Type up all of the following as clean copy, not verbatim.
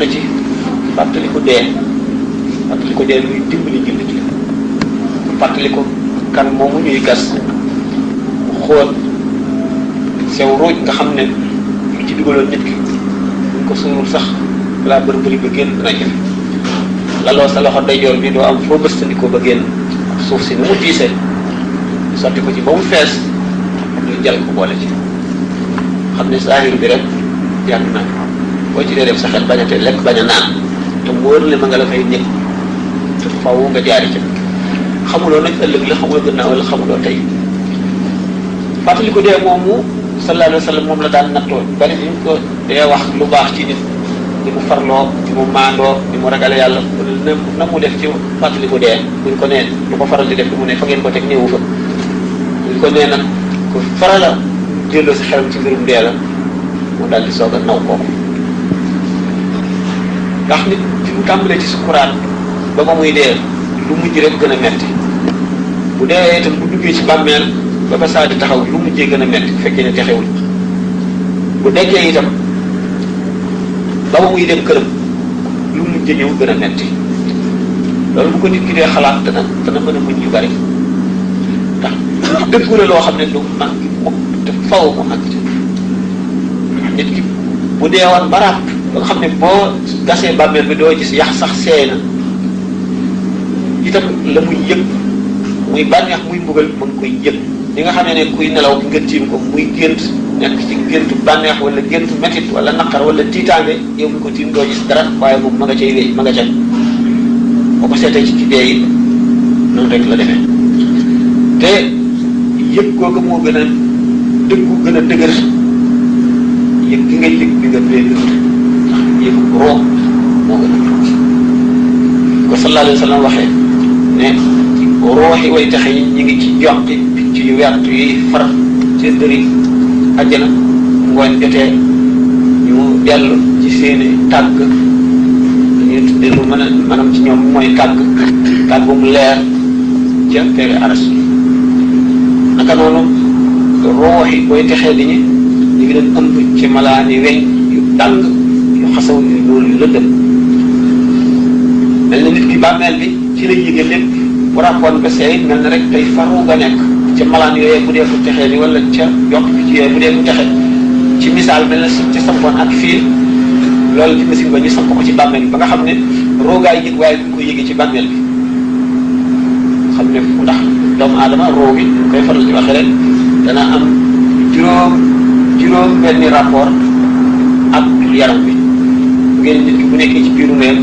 na ci fàttaliku dee luy dimbali jullit la fàttaliku kan moomu ñuy gas mu xóot sew ruuj nga xam ne lu ci dugaloon nit ki buñ ko suulul sax balaa bëri ba génn dina jëf laloo sa loxo ndeyjoor bi doo am foo bëstandikoo ba génn suuf si ni mu diisee sotti ko ci ba mu fees ñu jal ko boole ci xam ne saahir bi rek jàng na boo ci dee def sa xel bañ a te lekk bañ a naan te mu wóor le ma nga la fay nekk te faw nga jaari ca xamuloo nag ëllëg la xamuloo gannaaw la xamuloo tey fàttali ko dee moomu sallallahu alayhi wa sallam moom la daan nattoo bari ñu ko dee wax lu baax ci nit ni mu farloo ni mu maandoo ni mu ragale yàlla na mu def ci fàttali ko dee buñ ko nee lu ko faral di def mu ne fa ngeen ko teg néewu fa buñ ko nee nag ku farala delloo si xelam ci mbirum dee la mu daal di soog a naw kooku ndax nit fi mu tàmbalee ci sukuraat ba ba muy dee lu mujj rek gën a metti bu dee itam bu duggee ci bàmmeel ba ba saa di taxaw lu mujjee gën a metti bu fekkee ne texewul bu dekkee itam ba ba muy dem këram lu mujjee ñëw gën a metti loolu bu ko nit ki dee xalaat dana mën a muñ yu bari ndax dëggu la loo xam ne lu mag mukk te faw mu àgg ci nit ki bu dee woon baraat ba nga xam ne boo gasee bàmmeel bi doo gis yax sax seey na itam la muy yëg muy bànneex muy mbugal mu ngi koy yëg li nga xam ne kuy nelaw nga tiim ko muy gént nekk ci géntu bànneex wala géntu métit wala naqar wala tiitaange yow mi ko tiim doo gis dara waaye moom ma nga cay wéy ma nga ca boo ko seetee ci dee yi noonu rek la demee te yëg googu moo gën a dëggu gën a dëgër yëg gi nga yëg bi nga bee dëgër ndax yëg roo moo gën a dëgg ko sallallahu alayhi wa sallam waxee ne rooxi way taxe yi ñu ngi ci jonqi picc yu wert yi far ci dëri àjjana ngooñ jotee ñu dellu ci seeni tàgg dañuy tudde lu mën a maanaam ci ñoom mooy tàgg mu leer ca pere aras naka noonu rooxi way texee di ñu ngi leen ëmb ci malaani weñ yu tàng yu xasaw yu loolu yu lëndëm mel na nit ki bàmmeel bi ci lay yëge lépp bu ràppoon ba seey mel na rek tey faru nga nekk ca malaan yooyee bu dee ku texee ni wala ca yokk bi ci yooyu bu dee ku texe ci misaal mel na ci sampoon ak fii loolu ci machine ba ñu samp ko ci bàmmeel bi ba nga xam ne roogaay yëg waaye duñ ko yëgee ci bàmmeel bi xam ne fu ndax doomu aadama roo gi ñu koy faral di waxee ren dana am juróom benni rapport ak yaram bi ngeen nit ki bu nekkee ci biiru neen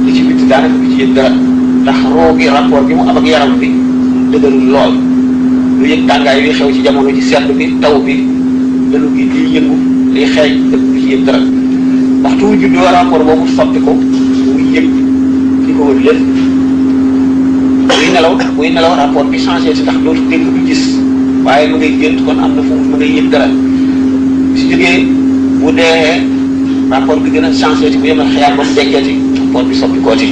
li ci bitti daanaka bi ci yëg dara ndax roo gi rapport bi mu am ak yaram bi dëgërul lool lu yëg tàngaay yi xew ci jamono ci sedd bi taw bi dënnu gi liy yëngu liy xeeñ dëpp bi ci yëg dara waxtu wu juddoo rapport boobu soppi ko muy yëg li ko wër lépp buy nelaw rapport bi changé si tax dootu dégg du gis waaye mu ngay gént kon am na fu mu ngay yëg dara si jógee bu dee rapport bi gën a changé ci bu yemal xëyaat ba mu dekkee ci rapport bi soppi kooti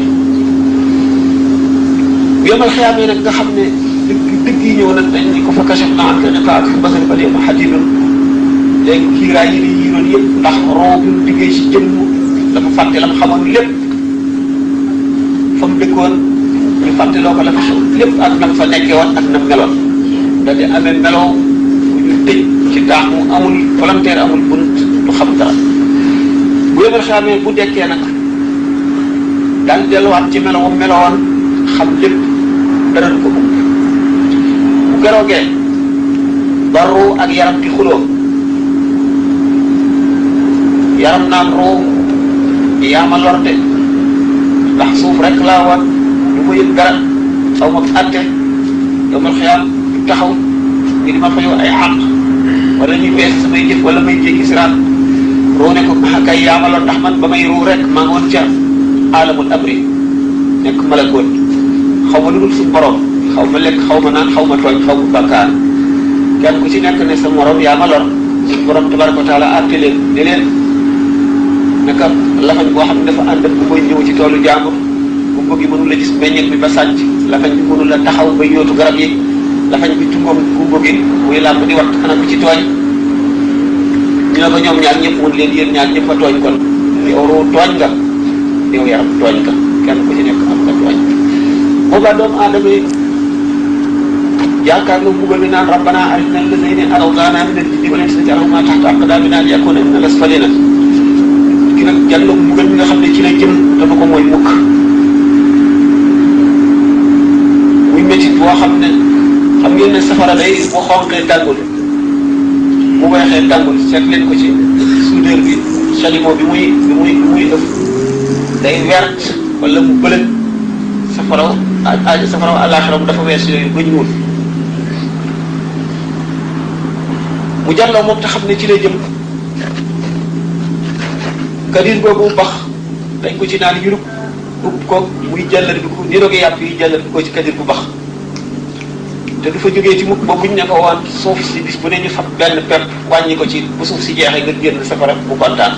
bu yemal xëyaat yi nag nga xam ne dëgg yi ñëw nag dañ ni ko fa kachaf na anka niqaak fi basari fa léema xadidun léegi kiiraay yi ni yiroon yëpp ndax roo bi mu diggee si jëmm la mu fàtte la mu xamoon lépp fa mu dëkkoon ñu fàtte loo ko la fa xew lépp ak na mu fa nekkee woon ak na mu meloon da di amee meloo bu ñu tëj ci taax mu amul volontaire amul bunt du xam dara bu yemal xamee bu dekkee nag daal delluwaat ci meloom melowoon xam lépp dara du ko bu geroogee ba ruu ak yaram di xuloo yaram naan ruu yaa ma lor de ndax suuf rek laa woon du ma yëg dara aw ma àtte yomal xiyaam taxaw ngi di ma fayoo ay xàq wala ñuy bees samay jëf wala may jéggi siraat ruu ne ko kay yaa ma lor ndax man ba may ruu rek maa ngi woon ca alamul amri nekk malakoot xaw ma lu dul suñu borom xaw ma lekk xaw ma naan xaw ma tooñ xaw ma bàkkaar kenn ku ci nekk ne sa morom yaa ma lor suñu borom tabaraka wa taala àtte leen ne leen naka lafañ boo xam ne dafa ànd ak bu koy ñëw ci toolu jàmbur gumba gi mënu la gis meññet bi ba sàcc lafañ bi mënu la taxaw ba yóotu garab yi lafañ bi tungoom gumba gi muy làmb di wat anam bi ci tooñ ñu ne ko ñoom ñaar ñëpp mun leen yéen ñaar ñëpp a tooñ kon yow roo tooñ nga yow yaram tooñ nga kenn ku ci nekk am nga tooñ boobaa doomu aadama yi yaakaar nga mbugal bi naan rabbana arina alladhina arawdana min al-jinni wal insi naj'alhuma tahta aqdamina liyakuna min al-asfalina ki nag jàlloog mbugal bi nga xam ne ci la jëm te du ko mooy mukk muy métit boo xam ne xam ngeen ne safara day bu xonqee tàngul bu weexee tàngul seet leen ko ci soudeur bi chalumeau bi muy ëpp day vert wala mu bëlëg safaraw àllaaxira mu dafa wees yooyu ba ñuul mu jàlloo moom te xam ne ci la jëm kadir boobu bax dañ ko ci naan yurub ub ko muy jàllar bi ko niroog yàpp yi jàllar bi ko ci kadir bu bax te du fa jógee ci mukk ba buñ ne ko woon suuf si bis bu ne ñu fab benn pepp wàññi ko ci bu suuf si jeexee nga génn safara bu kontaan